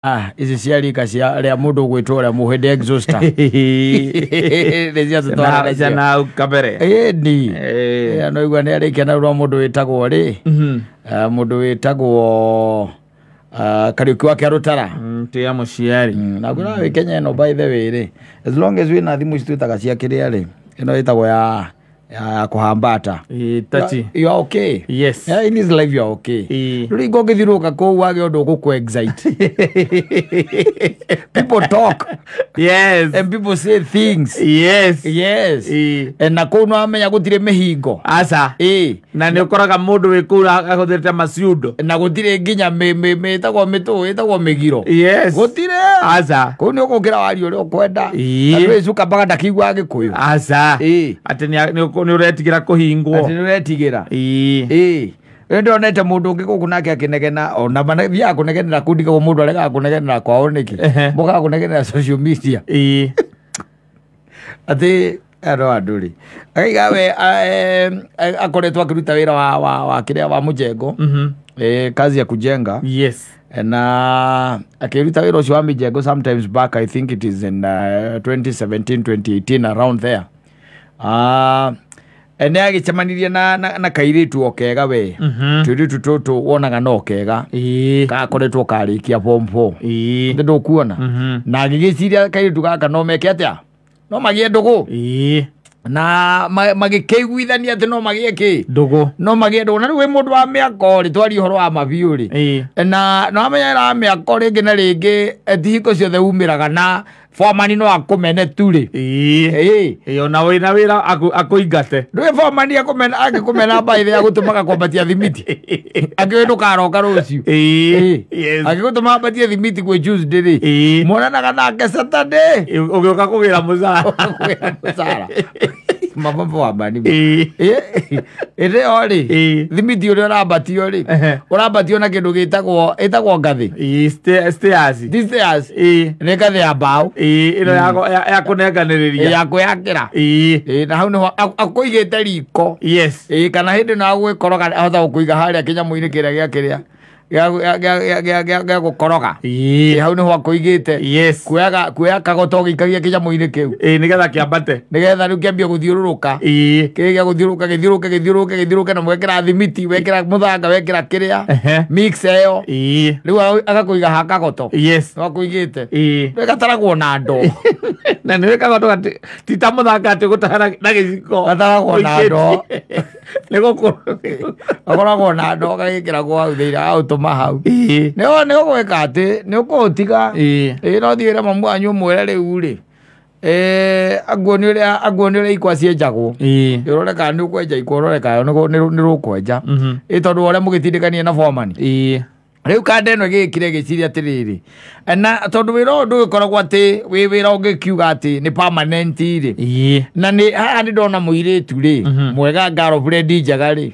Ah, ici cia rika cia rĩa mũndũ ũgwĩtwo ũrĩa mũhĩndĩ exhauster nĩ cia tũtwara nacio. Na hau kabere. Ĩni. Eh. No igua nĩ arĩkia na rwa mũndũ wĩtagwo rĩ, mũndũ wĩtagwo Kariũki wa Kĩarũtara. Tia mũciari. Na ngwĩra wĩ Kenya ĩno, by the way rĩ, as long as wĩna thimũ ici twĩtaga cia kĩrĩa rĩ, ĩno ĩtagwo ya kũhambata. Ĩ, tachi. You are okay. Yes. Yeah, in this life you are okay. Ĩ. Rĩu rĩngĩ ũngĩthiũrũrũka kũu wage ũndũ ũgũkũ excite, people talk and people say things. Yes. Na kũu nĩwamenya gũtirĩ mĩhingo. Aca. Ĩ. Na nĩ ũkoraga mũndũ wĩ kũu ahũthĩrĩte maciundo. Na gũtirĩ nginya ĩtagwo mĩtũ ĩtagwo mĩgiro. Gũtirĩ. Aca. Kũu nĩ ũgũkĩra waria ũrĩa ũkwenda. Ĩ. Na ndũĩ Zuckerberg ndakĩiguaga Gĩkũyũ. Aca. Ĩ. Atĩ nĩ ũretigĩra kũhingwo. Atĩ nĩ ũretigĩra. Ĩ. Ĩ, rĩu ndonete mũndũ ũngĩ gũkũ nake akĩnegena, ona mathiaga kũnegenera kũu, ndigagwo mũndũ aregaga kũnegenera kwao nĩkĩ. Mokaga kũnegenera social media. Atĩ ano andũ rĩ akaiga we akoretwo akĩruta wĩra wa kĩrĩa wa mũjengo. Kazi ya kujenga. Na akĩruta wĩra ũcio wa mĩjengo sometimes back, I think it is in 2017, 2018, around there. Nĩ agĩcemanirie na kairĩtu o kega we. Tũirĩtu tũtũ wonaga no kega. Gakoretwo karĩkia form 4. Nĩ ndũkuona. Na agĩgĩciria kairĩtu gaka no meke atĩa, no magĩe ndũgũ. Na magĩkĩiguithania atĩ no magĩe kĩ? Ndũgũ. No magĩe ndũgũ. Na rĩu wĩ mũndũ wa mĩako rĩ, twarie ũhoro wa mabiũ rĩ, na no amenya wĩra wa mĩako rĩngĩ na rĩngĩ, ti hingo ciothe umĩraga, na bomani no akũmene tu rĩ. Ĩ. Ĩ. Ĩ, ona wĩna wĩra akũingate. Ndũĩ bomani akũmena, angĩkũmena mbaithe agũtũmaga kwambatia thimiti akĩũĩ ndũkaroka rũciũ. Ĩ. Ĩ. Agĩgũtũma ambatie thimiti gwĩ Tuesday rĩ, monanaga nake Saturday. Ĩ, ũgĩũka kũgĩra mũcara. Kũgĩra mũcara mababo wa mani. Ĩndĩ yo rĩ, thimiti ũrĩa ũrambatio rĩ, ũrambatio na kĩndũ gĩtagwo ĩtagwo ngathĩ. Ĩ, stairs. Ti stairs. Nĩ ngathĩ ya mbaũ. Ĩ, ĩno ya kũnenganĩrĩria. Ya kwĩyakĩra. Ĩ. Ĩ, na hau nĩho akũigĩte riko. Ĩ, kana hĩndĩ ĩno agwĩkoroga ahota gũkũiga harĩa kĩnyamũ-inĩ kĩrĩa gĩa kĩrĩa gĩa gũkoroga. Ĩ. Ĩ, hau nĩho akũigĩte. Kuoya kagoto ũgĩikagia kĩnyamũ-inĩ kĩu. Ĩ, nĩgetha kĩambate. Nĩgetha rĩu kĩambie gũthiũrũrũka. Kĩrĩa gĩa gũthiũrũrũka gĩthiũrũrũke, gĩthiũrũrũke, gĩthiũrũrũke, na mwekĩra thimiti, wekĩra mũthanga, wekĩra kĩrĩa, mix ĩyo. Rĩu agakũiga ha kagoto. Akũigĩte. Gataragwo na ndoo. Na nĩ wĩkaga atĩ ti ta mũthanga atĩ gũtaha na gĩciko. Gataragwo na ndoo. Nĩ gũkũ. Gakoragwo na ndoo, gagĩkĩragwo hau thĩinĩ, agaũtũma hau. Nĩ ũgwĩka atĩ nĩ ũkũũtiga. Ĩ, no thiĩ wĩre mamu wanyu, ũmwĩre rĩu rĩ, anguonie ũrĩa ikwa cienjagwo. Ũrore kana nĩ ũkwenja ikwa, ũrore kana nĩ rũkwenja. Ĩ, tondũ wa ũrĩa mũgĩtindĩkanie na bomani. Rĩu kanda ĩno ĩgĩkire ĩgĩciria atĩrĩrĩ, na tondũ wĩra ũyũ ndũgĩkoragwo atĩ wĩ wĩra ũngĩkiuga atĩ nĩ permanent rĩ, na nĩ haha nĩ ndona mũirĩtu rĩ, mwega, girlfriend njega rĩ,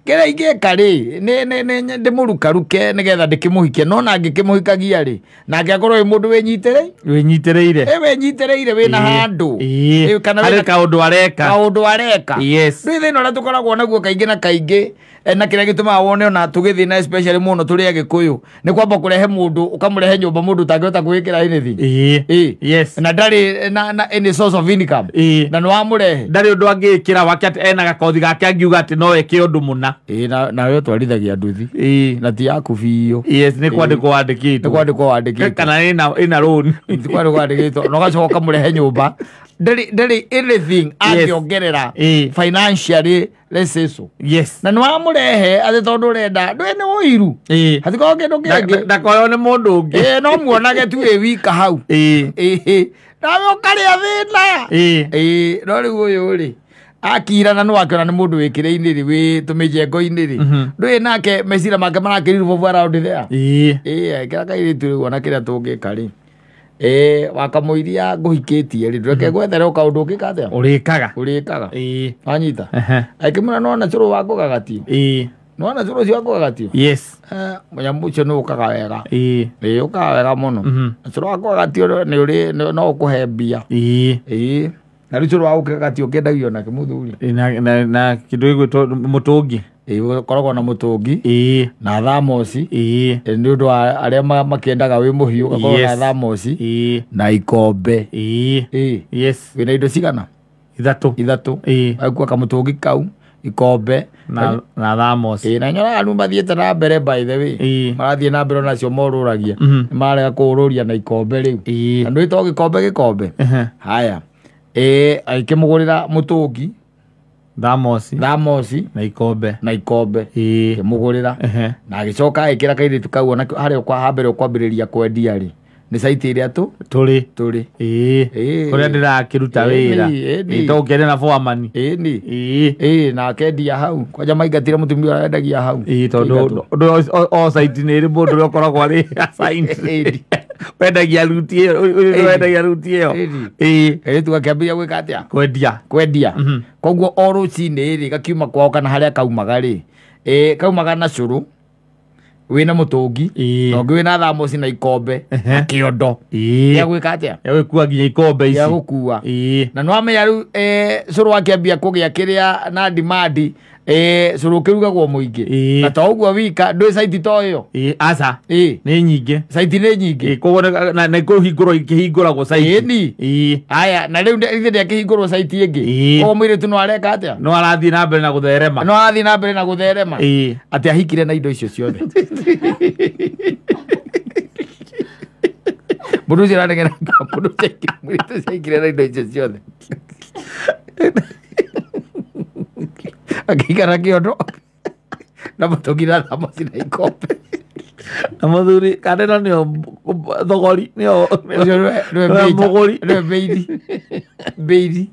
kĩrĩa ingĩka rĩ, nĩ ndĩmũrukaruke nĩgetha ndĩkĩmũhikie, no na ngĩkĩmũhikagia rĩ, nake akorwo wĩ mũndũ wĩnyitĩrĩire. Wĩnyitĩrĩire. Ĩ, wĩnyitĩrĩire, wĩna handũ. Ĩ, kana harĩ wĩna kaũndũ areka. Kaũndũ areka. Rĩu thĩna ũrĩa tũkoragwo naguo kaingĩ na kaingĩ, na kĩrĩa gĩtũmaga wone ona tũgĩthiĩ na especially mũno tũrĩ Agĩkũyũ, nĩ kwamba kũrehe mũndũ, ũkamũrehe nyũmba mũndũ ũtangĩhota kwĩĩkĩra anything. Ĩ. Na ndarĩ na any source of income. Na nĩ wamũrehe. Ndarĩ ũndũ angĩĩkĩra wake atĩ ena gakothi gake angiuga atĩ no eke ũndũ mũna. Ĩ, na nawe ũtwarithagia nduthi. Na ti yaku biũ. Yes, nĩ kwandĩkwo wandĩkĩtwo. Nĩ kwandĩkwo wandĩkĩtwo. Kana ĩna loan. Ti kwandĩkwo wandĩkĩtwo, na ũgacoka ũkamũrehe nyũmba ndarĩ anything angĩongerera financially, let's say so. Na nĩ wamũrehe atĩ tondũ ũrenda ndũĩ nĩ ũiru. Hatikorwo kĩndũ kĩngĩ. Ndakoywo nĩ mũndũ ũngĩ. Ĩ, no muonage tu wĩ wika hau. Ĩ, nawe ũkarĩa thĩna. Ĩ, no rĩu ũyũ rĩ akira na nĩwakĩona nĩ mũndũ wĩkĩrĩ-inĩ rĩ, wĩ tũmĩjengo-inĩ rĩ, ndũĩ nake meciria make marakĩrirwo around there. Ĩ. Ĩ, kĩrĩa kairĩtu rĩu ona kĩrĩa tũngĩka rĩ, ĩ, wakamũiria ngũhikĩtie rĩ, ndũreke gwethere o kaũndũ ũngĩka atĩa. Ũrĩkaga. Ũrĩkaga. Wanyita. Akĩmwĩra nĩwona cũrũ wa ngũgagatio. Nĩwona cũrũ ũcio wa ngũgagatio. Mũnyamũ ũcio nĩ ũkaga wega. Ĩ, ũkaga wega mũno. Cũrũ wa ngũgagatio nĩ ũrĩ no ũkũhe mbia. Ĩ, na rĩu cũrũ wa gũkagatio kĩendagio nakĩ mũthuri? Ĩ, na kĩndũ gĩgwĩtwo mũtũngi. Ũkoragwo na mũtũngi Ĩĩ. na thamoci. Ĩĩ. Nĩ ũndũ wa arĩa makĩendaga wĩ mũhiũ, ũgakorwo na Yes. thamoci Ĩĩ. na ikombe. Ĩĩ. Ĩĩ. Yes. Wĩna indo cigana? Ithatũ. Ithatũ. Ĩĩ. Agakua kamũtũngi kau, ikombe na thamoci. Ĩĩ, na nyonaga rĩu mathiĩte na mbere, by the way. Ĩĩ. Marathiĩ na mbere onacio morũragia. Mhm. Nĩ marega kũũrũria na ikombe rĩu. Ĩĩ. Na ndwĩtagwo gĩkombe gĩkombe. Ehe. Haya. Ĩĩ, agĩkĩmũgũrĩra mũtũngi, Thamoci thamoci na ikombe. Na ikombe. Ĩĩ. Akĩmũgũrĩra. Ehe. Na agĩcoka agĩkĩra kairĩtu kau ona harĩa hambere ũkwambĩrĩria kwendia rĩ, nĩ site ĩrĩa tũ Tũrĩ. Tũrĩ. Ĩĩ. Ĩĩ. Kũrĩa ndĩrakĩruta Ĩĩ, wĩra. ĩĩ. Ĩĩ, to ũkĩaria na foreman. Ĩni. Ĩĩ. Ĩĩ, na akendia hau kwanja maingatire mũtumia ũrĩa wendagia hau. Ĩĩ, tondũ Kĩingatwo. ũndũ o site nĩ ĩrĩ mũndũ ũrĩa ũkoragwo arĩ assigned. Ĩni. Wendagia ruti ĩyo, ũyũ Ĩĩ. wendagia ruti ĩyo. Ĩni. Ĩĩ. Kairĩtu gakĩambĩrĩria gwĩka atĩa? Kwendia. Kwendia. Mhm. Koguo o rũcinĩ rĩ, gakiuma kwao kana harĩa kaumaga rĩ, ĩ, kaumaga na cũrũ wĩna mũtũngi Ĩĩ. na ũngĩ wĩna thamoci na ikombe Ehe. na kĩondo Ĩĩ. gĩa gwĩka atĩa? Ya gũkua nginya ikombe ici. Gĩa gũkua. Ĩĩ. Na nĩwamenya rĩu, cũrũ akĩambia kũgĩa kĩrĩa na demand, cũrũ ũkĩrugagwo mũingĩ. Ĩĩ. Na to ũguo wika, ndwĩ site to ĩyo? Ĩĩ, aca. Ĩĩ. Nĩ nyingĩ. Site nĩ nyingĩ. Ĩĩ, koguo na kũhingũrwo ikĩhingũragwo site. Ĩni. Ĩĩ. Aya, na rĩu ithe ndĩakĩhingũrwo site ĩngĩ. Ĩĩ. Koguo mũirĩtu no areka atĩa? No arathiĩ na mbere na gũtherema. No arathiĩ na mbere na gũtherema. Ĩĩ. Atĩ ahikire na indo icio ciothe. Mũndũ ũcio aranegena, mũndũ ũcio mũirĩtu ũcio ahikire na indo icio ciothe, akĩikara kĩondo na mũtũngi na thamoci na ikombe. Na mũthuri kana ĩno nĩyo thogori, nĩyo Ũcio nĩwe nĩwe major- mũgũri. Nĩwe main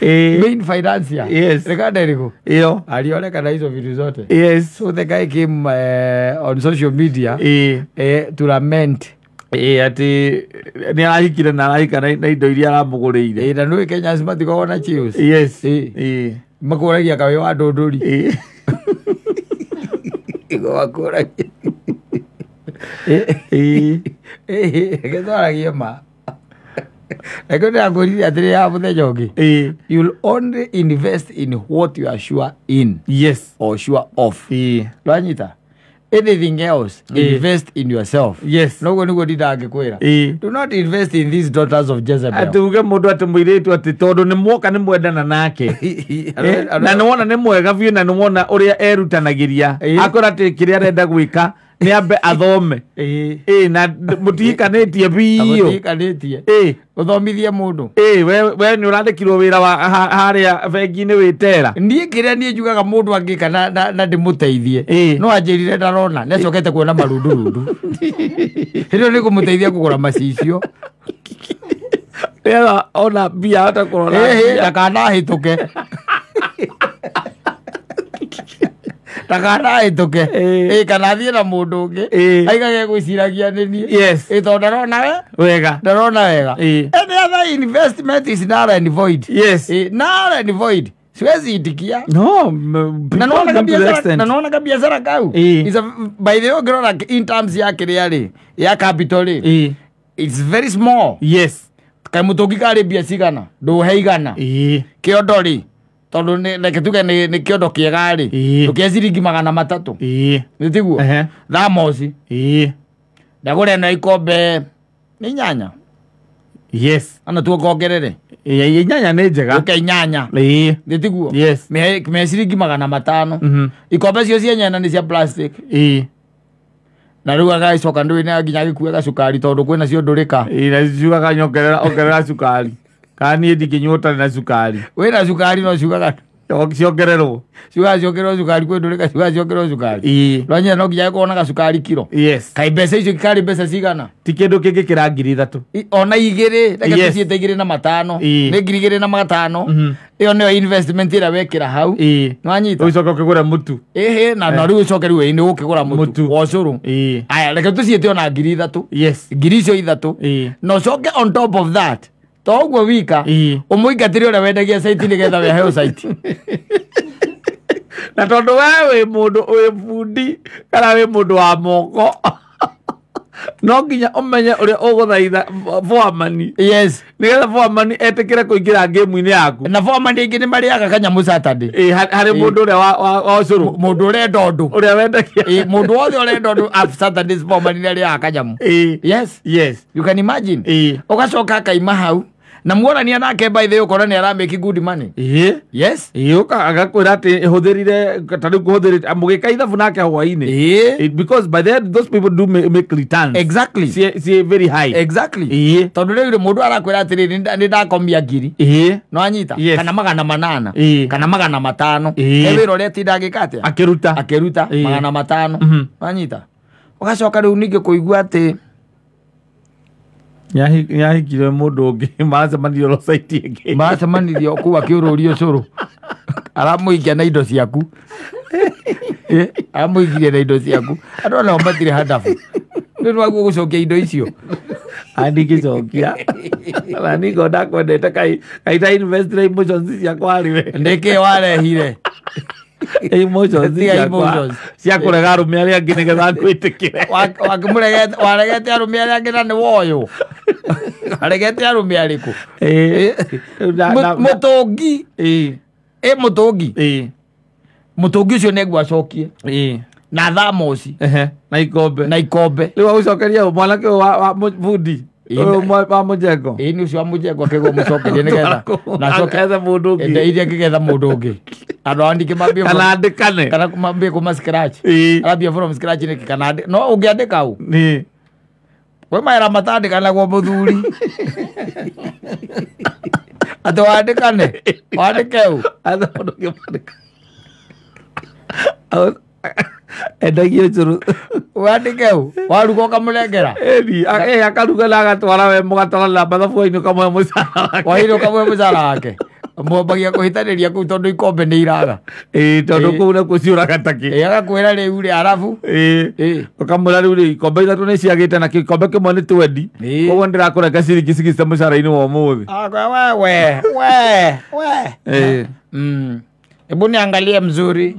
Ĩĩ. main financier. Yes. Rekanda ĩrĩkũ? Ĩyo. Alioneka na hizo vitu zote. Yes. So the guy came on social media Ĩĩ. To lament. Ĩĩ, atĩ nĩ arahikire na arahika na indo iria aramũgũrĩire. Na nĩũĩ Kenyans matikoragwo na chills. Yes. Ĩĩ. Ĩĩ. Makũragia kawĩ wa ndũndũri. Ĩĩ. Ĩgo makũragia. Ĩĩ. Reke twaragie ma. Reke ndĩrakwĩrire atĩrĩ ya mũthenya ũngĩ. Ĩĩ. You'll only invest in what you are sure in Yes. or sure of. Ĩĩ. Ndwanyita? Anything else, Ĩĩ. invest in yourself. Yes. Noguo nĩguo ndindangĩkwĩra. Ĩĩ. Do not invest in these daughters of Jezebel. Atĩ uge mũndũ atĩ mũirĩtu atĩ tondũ nĩ mwoka nĩ mwendana nake. Na nĩ wona nĩ mwega biũ na nĩ wona ũrĩa erutanagĩria. Ĩĩ. Akorwo atĩ kĩrĩa arenda gwĩka nĩ ambe athome. Ĩĩ. Ĩĩ, na mũtihikanĩtie biũ. Mũtihikanĩtie. Ĩĩ. Ũthomithie mũndũ. Ĩĩ, we nĩ ũrandĩkirwo wĩra wa harĩa bengi-inĩ wĩ tera. Niĩ kĩrĩa niĩ njugaga mũndũ angĩka na ndĩmũteithie, Ĩĩ. no anjĩrire ndarona nĩ acokete kuona marundurundu, hĩndĩ ĩyo nĩ kũmũteithia kũgũra macicio. Nĩgetha ona mbia ahote kũrora Ĩhĩ, mbia. Ndakanahĩtũke, Ĩĩ. ĩ, kana athiĩ na mũndũ ũngĩ Ĩĩ. aigage gwĩciragia nĩ niĩ. Yes. Ĩ, tondũ ndarona we Wega. ndarona wega. Ĩĩ. Any other investment is null and void. Yes. Ĩ, null and void, siwezi itikia. No, Na nĩwona people come to the kabiacara, extent. na nĩwona kabiacara kau Ĩĩ. It's a, by the way, ũngĩrora in terms ya kĩrĩa rĩ, ya capital rĩ, Ĩĩ. it's very small. Yes. Kaĩ mũtũngi karĩ mbia cigana? Ndũhe igana. Ĩĩ. Kĩondo rĩ, tondũ reke tuge nĩ kĩondo kĩega rĩ, Ĩĩ. ndũkĩe ciringi 300. Ĩĩ. Nĩ tiguo? Ehe. Thamoci Ĩĩ. ndagũra ĩno ya ikombe nĩ inyanya. Yes. Ana tuongongerere. Ĩĩ, inyanya nĩ njega. Ũke inyanya. Ĩĩ. Nĩ tiguo? Yes. Mĩhe ciringi 500. Mhm. Ikombe cio cienyewe nĩ cia plastic. Ĩĩ. Na rĩu agagĩcoka ndũĩ nĩ nginya agĩkue gacukari tondũ kwĩna cio ndũrĩka. Ĩĩ, na ciugaga nyongerera ongerera cukari. Kana niĩ ndingĩnyua ũtarĩ na cukari. Wĩna cukari no ciugaga Ciongererwo. Ciugaga ciongererwo cukari, kwĩ ndũrĩka ciugaga ciongererwo cukari. Ĩĩ. Rwanyina no nginya agĩkorwo na gacukari kiro. Yes. Kaĩ mbeca icio karĩ mbeca cigana? Ti kĩndũ kĩngĩkĩra 3000. Ona igĩrĩ, reke Yes. tũciĩte 2500. Ĩĩ. Nĩ 2500. Mhm. Ĩyo nĩyo investment ĩrĩa wekĩra hau. Ĩĩ. Nĩwanyita? Ũcoke ũkĩgũre mũtu. Ĩhĩ, na rĩu ũcoke rĩu nĩ ũkĩgũra mũtu Mũtu. wa ũcũrũ. Ĩĩ. Aya, reke tũciĩte ona 3000. Yes. Ngiri icio ithatũ. Ĩĩ. Na ũcoke on top of that, to ũguo wika, Ĩĩ. ũmũingatĩre ũrĩa wendagia site nĩgetha we aheo site. Na tondũ we wĩ mũndũ wĩ bundi kana wĩ mũndũ wa moko. No nginya ũmenye ũrĩa ũgũthaitha foreman. Yes. Nĩgetha foreman etĩkĩre kũingĩra game-inĩ yaku. Na foreman rĩngĩ nĩ marĩaga kanyamũ Saturday. Ĩ, harĩ mũndũ ũrĩa wa ũcũrũ. Mũndũ ũrenda ũndũ. Ũrĩa wendagia. Ĩ, mũndũ wothe ũrenda ũndũ Saturdays foreman nĩ arĩaga kanyamũ. Ĩ. Yes. Yes. You can imagine. Ĩ. Ũgacoka akaima hau. Na muonania nake by the way ũkona nĩ aramake good money. Ĩ. Yes. Ĩ, ũka agakwĩra atĩ hũthĩrire ta rĩu ngũhũthĩrĩte mũgĩka ithabu nake hwainĩ. Ĩ. Because by then those people do make returns. Exactly. Ci very high. Exactly. Ĩ. Tondũ rĩu rĩ mũndũ arakwĩra atĩrĩrĩ nĩ ndakomia ngiri. Ĩ. No anyita. Yes. Kana 800. Ĩ. Kana 500. Ĩ. He wĩra ũrĩa atinda agĩka atĩa? Akĩruta. Akĩruta Ĩ. 500. Mhm. No anyita. Ũgacoka rĩu ningĩ kũigua atĩ Nĩahikire mũndũ ũngĩ maracemanirio rosaiti ĩngĩ. Maracemanirio kũu akĩũrũria ũcũrũ. Aramũikia na indo ciaku. Aramũikirie na indo ciaku. Andũ nao matirĩ handabu. Nĩ waguo gũcokia indo icio. Andingĩcokia. Na nĩngona ndakwendete kai ta invest na emotions ciakwa harĩ we. Nĩkĩ warehire? Emotions Tiga ciakwa emotions. cia kũrega arũme arĩa angĩ nĩgetha ngwĩtĩkĩre. Waregete arũme arĩa angĩ na nĩ woyũ. Waregete arũme arĩkũ? Ĩ. Mũtũngi. Ĩ. Ĩ mũtũngi. Ĩ. Mũtũngi ũcio nĩguo acokie. Ĩ. Na thamoci. Ehe. Na ikombe. Na ikombe. Rĩu agũcokeria mwanake ũyũ wa bundi. Ũyũ wa mũjengo. Ĩ nĩ ũcio wa mũjengo akĩgwo mũcokerie nĩgetha. Na acoke ethe mũndũ ũngĩ. Ende iria akĩgetha mũndũ ũngĩ. Andũ ao ningĩ mambie Kana andĩkane. Kana mambie kuma scratch. Ĩ. Arambia from scratch nĩkĩ kana no ũngĩandĩka ũ? Nĩ. Kwĩ mawĩra matandĩkanagwo mũthuri. Atĩ wandĩkane. Wandĩke ũ? Ethe mũndũ ũngĩ mwandĩka. Endagia ũcũrũ. Wandĩke ũ? Waruga ũkamũnengera? Ĩni, akaruga na agatwara we mũgatwara na mathabu hwainĩ ũkamũhe mũcara wake. Hwainĩ ũkamũhe mũcara wake. Mwambagia kũhĩtanĩria kũu tondũ ikombe nĩ iraga. Ĩ, tondũ kũu nakuo ciũraga ta kĩ. Ĩ, agakwĩra rĩu rĩ arabu. Ĩ. Ũkamwĩra rĩu rĩ ikombe ithatũ nĩ ciagĩte na gĩkombe kĩmwe nĩ twendi. Ĩ. Koguo ndĩrakũrenga ciringi 60 mũcara-inĩ wa ũmũthĩ. Akwa we we we. Ĩ. Hebu niangalie mzuri.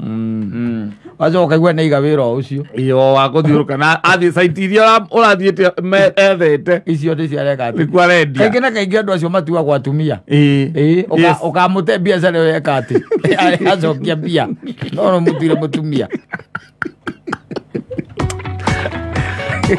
Wacha ukaigua nĩ iga wĩra o ũcio. Iyo wa kũthiũrũka na athiĩ site iria ũrathiĩte ethete. Icio nĩcio areka atĩ. Nĩkuo arendia. Kaingĩ na kaingĩ andũ acio matuagwo atumia. Ĩ. Ĩ, Yes. ũkamũte biacara ĩyo eka atĩ. Acokia mbia. No no mũtuire mũtumia.